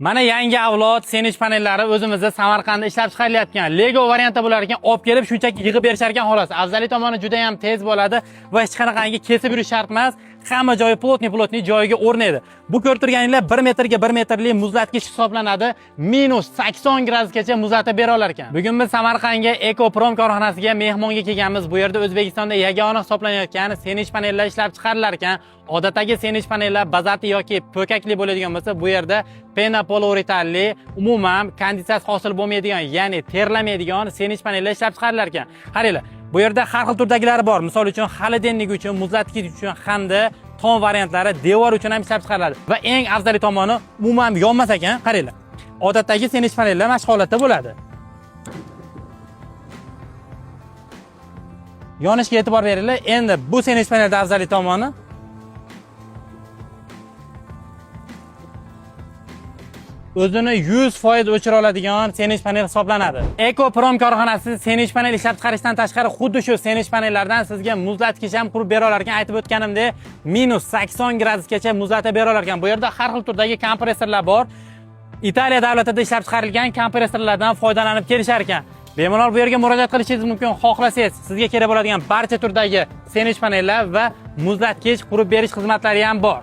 Mana yangi avlod sendvich panellari o'zimizda Samarqandda ishlab chiqarilayotgan Lego variantda bo'lar ekan, olib kelib shunchaki yig'ib berishar ekan xolos. Afzallik tomoni juda ham tez bo'ladi va hech qanaqangi kesib yurish shart emas. Hamma joyi плотный плотный joyiga o'rnaydi. Bu ko'rib turganinglar 1 metrga 1 metrli muzlatkich hisoblanadi. Minus 80 gradusgacha muzlatib bera olar ekan. Bugun biz Samarqandga Ekoprom korxonasiga mehmonga kelganmiz. Bu yerda O'zbekistonda yagona hisoblanayotgan sendvich panellar ishlab chiqarilar ekan. Odatdagi sendvich panellar bazaltli yoki po'kakli bo'ladigan bo'lsa, bu yerda penopoliuretanli, umuman konditsiyasi hosil bo'lmaydigan, ya'ni terlamaydigan sendvich panellar ishlab chiqarilar ekan. Qaranglar, bu yerda har xil turdagilari bor. Misol uchun, холодильник uchun, muzlatkich uchun hamda tom variantlari devor uchun ham ishlab chiqariladi. Va eng afzali tomoni umuman yonmas ekan, qaranglar. Odatdagi sendvich panellar mana shu holatda bo'ladi. Yonishga e'tibor beringlar. Endi bu sendvich panelda afzali tomoni o'zini 100% o'chira oladigan sendvich panel hisoblanadi. Ekoprom korxonasi sendvich panel ishlab chiqarishdan tashqari xuddi shu sendvich panellardan sizga muzlatkich ham qurib bera olar ekan. Aytib o'tganimdek, minus 80 gradusgacha muzlatib bera olar ekan. Bu yerda har xil turdagi kompressorlar bor. Italiya davlatida ishlab chiqarilgan kompressorlardan foydalanib kelishar ekan. Bemalol bu yerga murojaat qilishingiz mumkin. Xohlasangiz, sizga kerak bo'ladigan barcha turdagi sendvich panellar va muzlatkich qurib berish xizmatlari ham bor.